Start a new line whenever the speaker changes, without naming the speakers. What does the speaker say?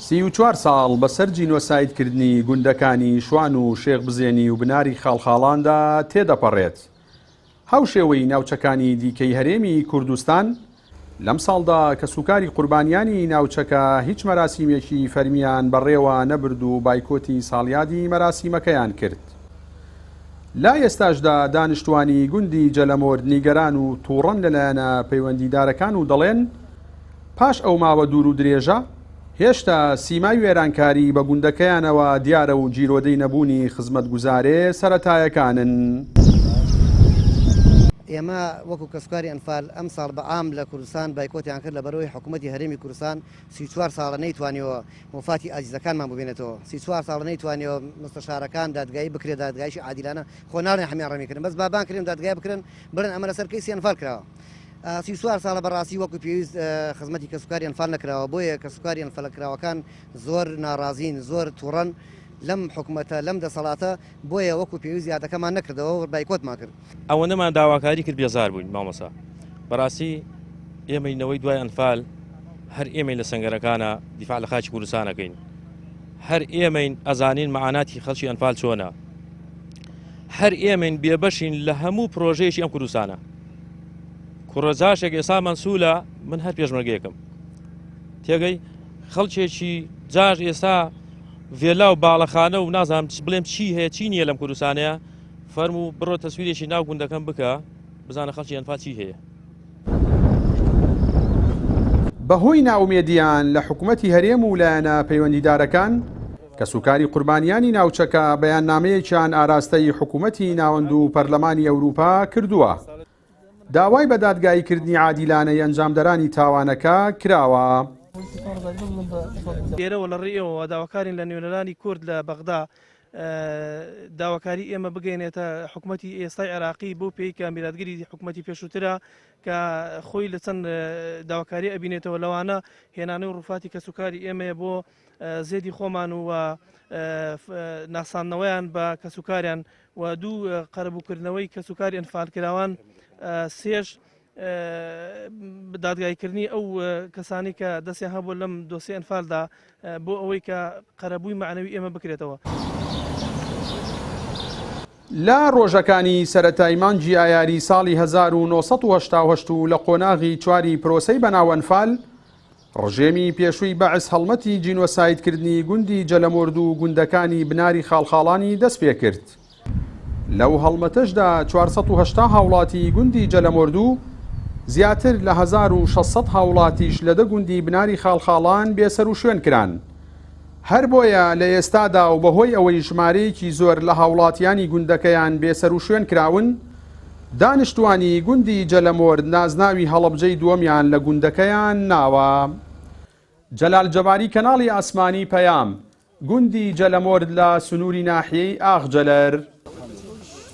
34 ساڵ بەسەر جینۆسایدکردنی گوندەکانی شوان و شێخ بزێنی و بناری خاڵخاڵاندا تێدەپەڕێت. هاوشێوەی ناوچەکانی دیکەی هەرێمی کوردستان، لەمساڵدا کەسوکاری قوربانیانی ناوچەکە هیچ مەراسیمێکی فەرمییان بەڕێوە نەبرد و بایکۆتی ساڵیادی مەراسیمەکەیان کرد. لە ئێستاشدا دانیشتوانی گوندی جەلەمۆرد نیگەران و توڕەن لە لایەنە پەیوەندیدارەکان و دەڵێن، پاش ئەو ماوە دوور و درێژە، هێشتا سیمای وێرانکاری بە گوندەکەیانەوە دیارە و گیرۆدەی نەبوونی خزمەتگوزارێ سەرەتایەکانن.
ئێمە وەکو کەسوکاری ئەنفال ئەمساڵ بە عام لە کوردستان بایکۆتیان کرد لەبەرئەوەی حکومەتی هەرێمی کوردستان 34 ساڵە نەیتوانیوە وەفاتی ئازیزەکانمان ببینێتەوە 34 ساڵە نەیتوانیوە مستەشارەکان دادگایی بکرێت دادگایشی عادیلانە خۆ ناڵێن هەمیان ڕەمی کردن بەس با بان کرێن دادگای بکرن بڵێن ئەمە لەسەر کەیسی ئەنفال کراوە 34 ساڵە بەڕاستی وەکو پێویست خزمەتی کەسوکاری ئەنفال نەکراوە بۆیە کەسوکاری ئەنفالکراوەکان زۆر ناڕازین زۆر توڕەن لەم حکومەتە لەم دەسەڵاتە بۆیە وەکو پێویست یادەکەمان نەکردەوە و بایکۆتمان کرد.
ئەوەندەمان داواکاری کرد بێزار بووین مامۆستا بەڕاستی ئێمەی نەوەی دوای ئەنفال هەر ئێمەین لە سەنگەرەکانە دیفاع لە خاکی کوردستانەکەین هەر ئێمەین ئەزانین مەعاناتی خەڵکی ئەنفال چۆنە هەر ئێمەین بێبەشین لە هەموو پرۆژەیەکی ئەم کوردستانە کوڕە جاشێک ئێستا مەنسولە من هەر پێشمەرگەیەکم تێگەی خەڵکێکی جاش ئێستا ڤێلا و باڵەخانە و نازانم بڵێم چی هەیە چی نییە لەم کوردستانەیە فەرموو بڕۆ تەسویرێکی ناو گوندەکەم بکە بزانە خەڵکی ئەنفال چی هەیە.
بەهۆی نائومێدییان لە حکومەتی هەرێم و لایەنە پەیوەندیدارەکان، کەسوکاری قوربانیانی ناوچەکە بەیاننامەیەکیان ئاراستەی حکومەتی ناوەند و پەرلەمانی ئەوروپا کردووە، داوای بە دادگاییکردنی عادیلانەی ئەنجامدەرانی تاوانەکە کراوە.
لێرەوە لە ڕێی ئێوەوە داواکارین لە نوێنەرانی کورد لە بەغدا داواکاری ئێمە بگەینێتە حکومەتی ئێستای عێراقی بۆ پێی کە میراتگری حکومەتی پێشووترە کە خۆی لە چەند داواکاری ئەبینێتەوە لەوانە هێنانەوەی ڕوفاتی کەسوکاری ئێمەیە بۆ زێدی خۆمان و ناساندنەوەیان بە کەسوکاریان و دوو قەرەبووکردنەوەی کەسوکاری ئەنفالکراوان سێش دادگایکردنی ئەو کەسانی کە دەستیان هەبوو لەم دۆسیە ئەنفالدا بۆ ئەوەی کە قەرەبووی مەعنەوی ئێمە بکرێتەوە.
لە ڕۆژەکانی سەرەتای مانگی ئایاری ساڵی 1988 و لە قۆناغی چواری پرۆسەی بەناو ئەنفال، ڕژێمی پێشووی بەعس هەڵمەتی جینۆسایدکردنی گوندی جەلەمۆرد و گوندەکانی بناری خاڵخاڵانی دەستپێکرد. لەو هەڵمەتەشدا 480 هاوڵاتی گوندی جەلەمۆرد و زیاتر لە 1600 هاوڵاتیش لە دە گوندی بناری خاڵخاڵان بێسەروشوێن کران. هەر بۆیە لە ئێستادا و بەهۆی ئەوەی ژمارەیەکی زۆر لە هاوڵاتیانی گوندەکەیان بێسەروشوێن کراون، دانیشتوانی گوندی جەلەمۆرد نازناوی هەڵەبجەی دووەمیان لە گوندەکەیان ناوە. جەلال جەباری کەناڵی ئاسمانی پەیام، گوندی جەلەمۆرد لە سنووری ناحیەی ئاغجەلەر.